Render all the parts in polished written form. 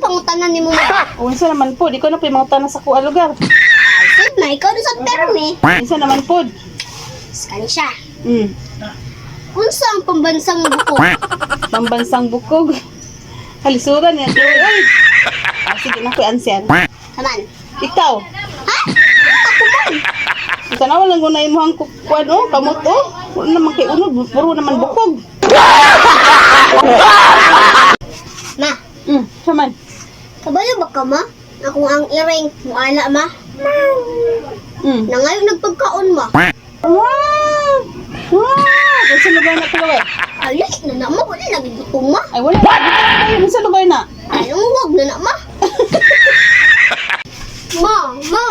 pangutanan nimo, ma. Unsa naman pod, ikaw na po yung mga tanan sa kuha lugar. Ay, sud na ikaw sa perme. Unsa naman pod? Kani siya. Unsa ang pambansang buko? Pambansang bukog. Kalisuran niya. Chloe, oy. Ah, sige na ko answer. Taman. Ikaw. Ha? Ako man. Tanawa lang ko na imuhang kuan oh, kamot oh. Wala naman kay unod, puro naman bukog. Ma, Saman. kabalo ba ka, ma? Ako ang iring, muala, ma. Nangayon nagpagkaon, ma. Wow! Wow! Unsa lugar na, Chloe? Ay, lahi na na, ma. Wala lagi gutom, ma. Ay, wala. What? Unsa lugar na? Ay, wag na na, ma. Ma, ma.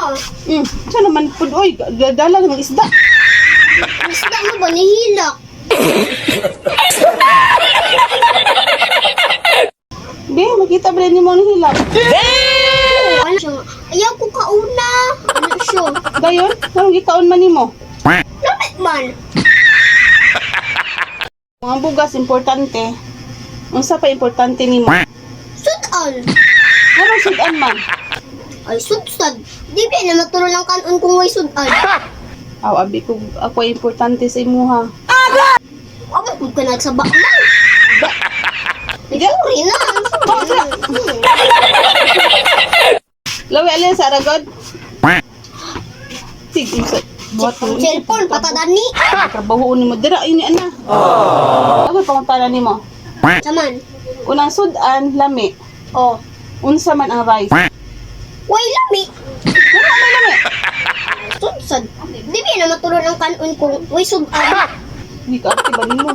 Unsa naman pud oy, dalag ng isda. Isda mo ba nihilak? Be, makita ba rin mo ang hilak? Ano siya nga? Ayaw ko kauna. Ano siya? Dayon, anong gikaon man nimo? Lamit man. Ang bugas importante. Unsa pa importante nimo? Sudan. Anong sudan man? Ay, sudsad. Di ba na maturo lang kanon kung way sudan? Aw, abi ko ako ay importante sa imuha. Aba, kung ka nagsaba man. Ay, sorry na. Sorry na. Lawi alin sa aragod? Sig, unsa buhat mo? Ang cellphone, patadani. Trabaho ni mo dira ini ana. Ako pangutana nimo. Saman. Unang sudan lami. Oh. Unsa man ang rice? Way lami. Wala man lami. Sudsad. Di ba na maturo lang kanon kung way sudan? Hindi ka ate ba nimo?